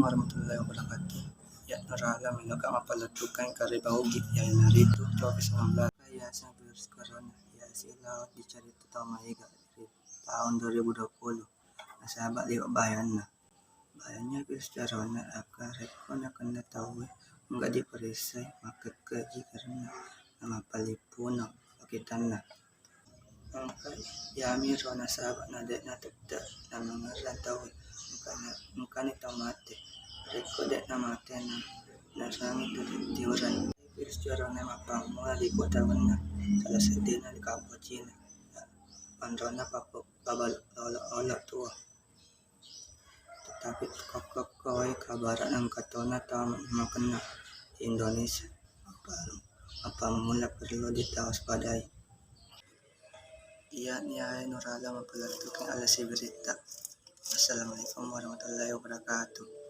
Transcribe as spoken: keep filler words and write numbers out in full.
Warahmatullahi wabarakatuh. Ya, Nurala meloka mappalettukeng kareba Ugi, iyanaritu Covid sembilan belas. Yaseng virus corona, yaseng lao dicarita tau maega ri taung dua ribu dua puluh. Nasaba liwe bayanna. Bayanna virus corona aga rekko nakenna tauwe engka diparessai, makkekkeji karena namappalippuneng paketanna. Engka iyamiro nasaba na de'na tette namangerang tauwe, engkana, engkani tau mate. Rekko de'na mate na nasangi tu tiurai. Virus corona mappammula ri kota Wenna, salah seddena ri Kamboja na panrona pabal-, olo-olo tuo. Tetapi kokko-kokkoi kabara engka tona tau makenna di Indonesia. Apa, apa mula perlu ditawaspadai. Iya ni ae Nurala mappalettukeng alasi berita. Assalamualaikum warahmatullahi wabarakatuh.